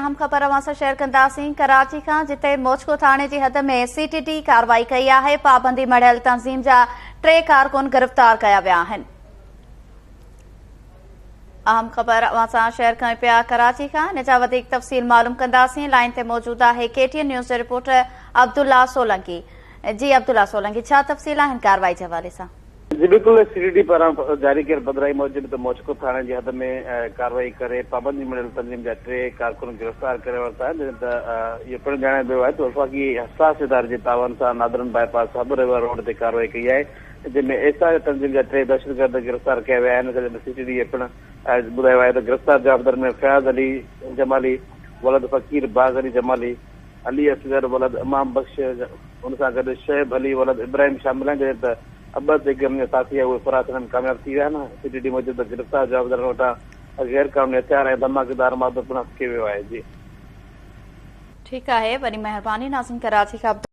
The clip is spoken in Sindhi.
اهم خبر اوهان سان شيئر ڪنداسين ڪراچي کان جتي موچڪو ٿاڻي جي حد ۾ سي ٽي ڊي ڪارروائي ڪئي آهي پابندي مڙهيل تنظيم جا ٽي ڪارڪن گرفتار ڪيا ويا آهن. اهم خبر اوهان سان شيئر ڪيون پيا ڪراچي کان ان جا وڌيڪ تفصيل معلوم ڪنداسين لائين تي موجود آهي ڪي ٽي اين نيوز جو رپورٽر عبدالله سولنگي جي عبدالله سولنگي ڇا تفصيل آهن ڪارروائي جي حوالي سان. جي بلڪل سي ٽي ڊي پاران جاري ڪيل پڌرائي موجب ته موچڪو ٿاڻي جي حد ۾ ڪارروائي ڪري پابندي مڙهيل تنظيم جا ٽي ڪارڪن گرفتار ڪري ورتا آهن جڏهن ته اهو پڻ ڄاڻايو ويو آهي ته وفاقي حساس اداري جي تعاون سان northern bypass Hub river road تي ڪارروائي ڪئي آهي جنهن ۾ ايس I تنظيم جا ٽي دهشتگرد گرفتار ڪيا ويا آهن جڏهن ته سي ٽي ڊي پڻ ٻڌايو آهي ته گرفتار جوابدارن ۾ فياض علي جمالي ولد فقير باغ علي جمالي، علي اصغر ولد امام بخش ان سان گڏ شعيب علي ولد ابراهيم شامل آهن جڏهن ته ابڙ جيڪي انهن جا ساٿي اهي فرار ٿيڻ ۾ ڪامياب ٿي ويا آهن. سي ٽي ڊي موجب ته گرفتار جوابدارن وٽان غير قانوني هٿيار ۽ ڌماڪيدار مادو پڻ هٿ ڪيو ويو آهي. جي. ٺيڪ آهي وڏي مهرباني ناظرين ڪراچي کان.